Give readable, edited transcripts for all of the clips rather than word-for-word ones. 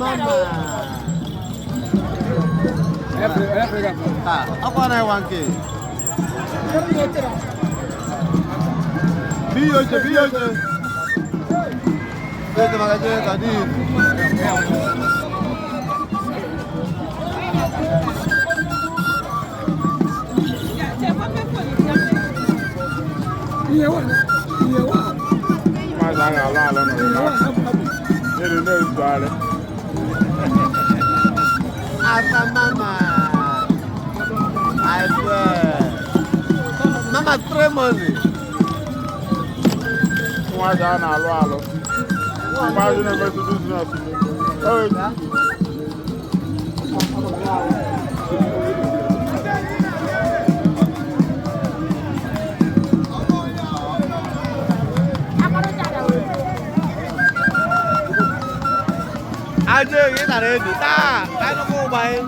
Mama. Ah, ọkwa na 1K. Bí oche, bí oche. Eze maka Chineke adịghị. Maazị a na-alụ alụ nọ n'elu na-ezugharị. Asa mama. I swear. Mama spray money. Ụmụazị a na-alụ alụ. Ụmụazị na-emetụ business. Ajọ ị nara ebi taa, anụkwa ụgba anyị.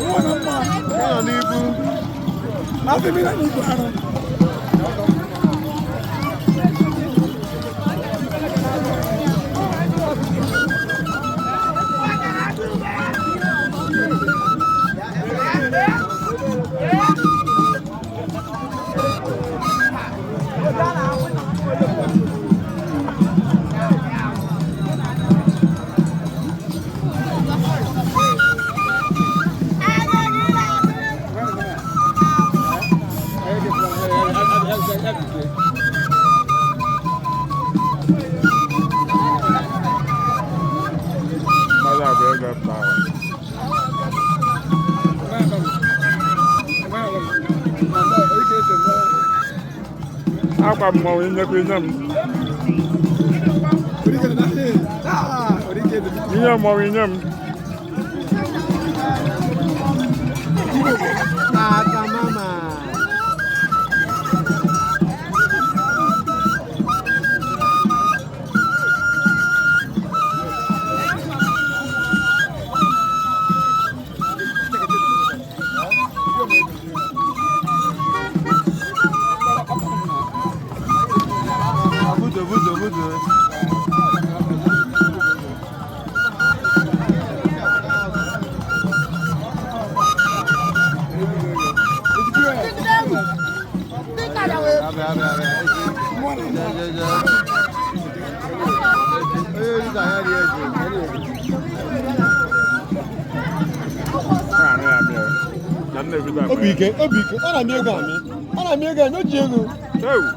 Ị nọ n'ibu. Maazị a bụ ego pụtara. Akwa mmọnwụ inyekwa inye m. Inye mmọnwụ inye m. Asa mama. Budo, budo, budo. Abịa, abịa, abịa. Je, je, je. Onye orisa ya rie ji. Na-arụ ya amị. Na m na-ebido akpa Obi ya. ike, obi ike. Ọ na-amị ego amị. Ọ na-amị ego amị, o ji ego. Ewu!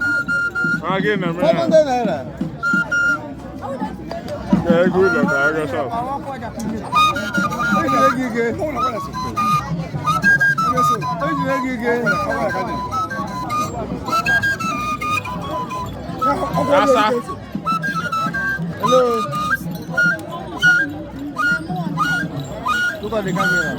Ọ gị na-eme ya? 500 naira. Ka ego ụlọ ka ego shop. O jiri ego ike. O jiri ego ike. Asa. Hello. Look at the camera.